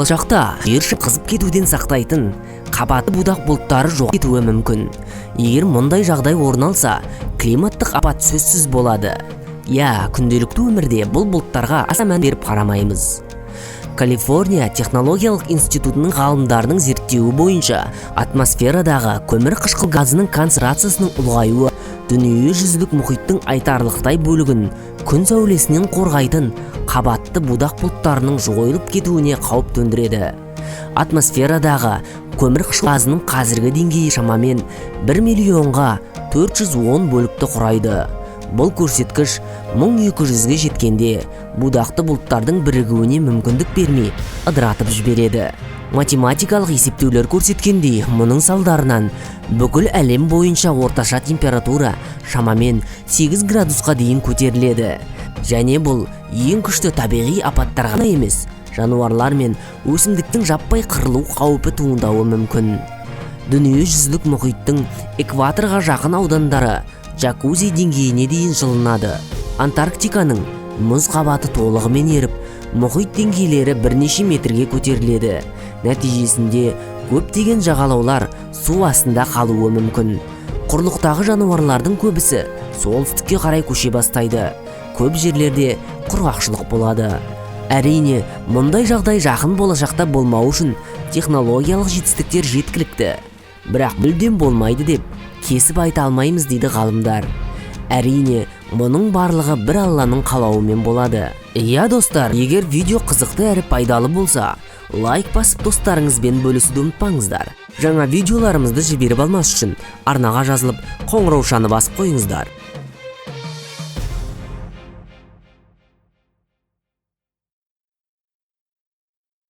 Болашақта жер қызып кетуден сақтайтын қабатты будақ бұлттары жоқ кетуі мүмкін. Егер мұндай жағдай орын алса, климаттық апат сөзсіз болады. Иә, күнделікті өмірде бұл бұлттарға аса мән беріп қарамаймыз. Калифорния технологиялық институтының ғалымдарының зерттеуі бойынша, атмосферадағы көмір қышқыл газының концентрациясының ұлғаюы дүниежүзілік мұхиттың айтарлықтай бөлігін күн сәулесінен қорғайтын қабатты будақ бұлттарының жойылып кетуіне қауіп төндіреді. Атмосферадағы көмір қышқыл газының қазіргі деңгейі шамамен 1 миллионға 410 бөлікті құрайды. Бұл көрсеткіш 1200-ге жеткенде, будақты бұлттардың бірігуіне мүмкіндік бермей, ыдыратып жібереді. Математикалық есептеулер көрсеткендей, мұның салдарынан бүкіл әлем бойынша орташа температура шамамен 8 градусқа дейін көтеріледі. Және бұл ең күшті табиғи апаттарға ғана емес, жануарлар мен өсімдіктің жаппай қырылу қаупі туындауы мүмкін. Дүниежүзілік мұхиттың экваторға жақын аудандары джакузи деңгейіне дейін жылынады. Антарктиканың мұз қабаты толығымен еріп, мұхит деңгейлері бірнеше метрге көтеріледі. Нәтижесінде көптеген жағалаулар су астында қалуы мүмкін. Құрлықтағы жануарлардың көбісі солтүстікке қарай көше бастайды. Көп жерлерде құрғақшылық болады. Әрине, мұндай жағдай жақын болашақта болмау үшін технологиялық жетістіктер жеткілікті, бірақ мүлдем болмайды деп кесіп айта алмаймыз, дейді ғалымдар. Әрине, мұның барлығы бір Алланың қалауымен болады. Иә, достар, егер видео қызықты әрі пайдалы болса, лайк басып, достарыңызбен бөлісуді ұмытпаңыздар. Жаңа видеоларымызды жіберіп алмас үшін арнаға жазылып, қоңыраушаны басып қойыңыздар.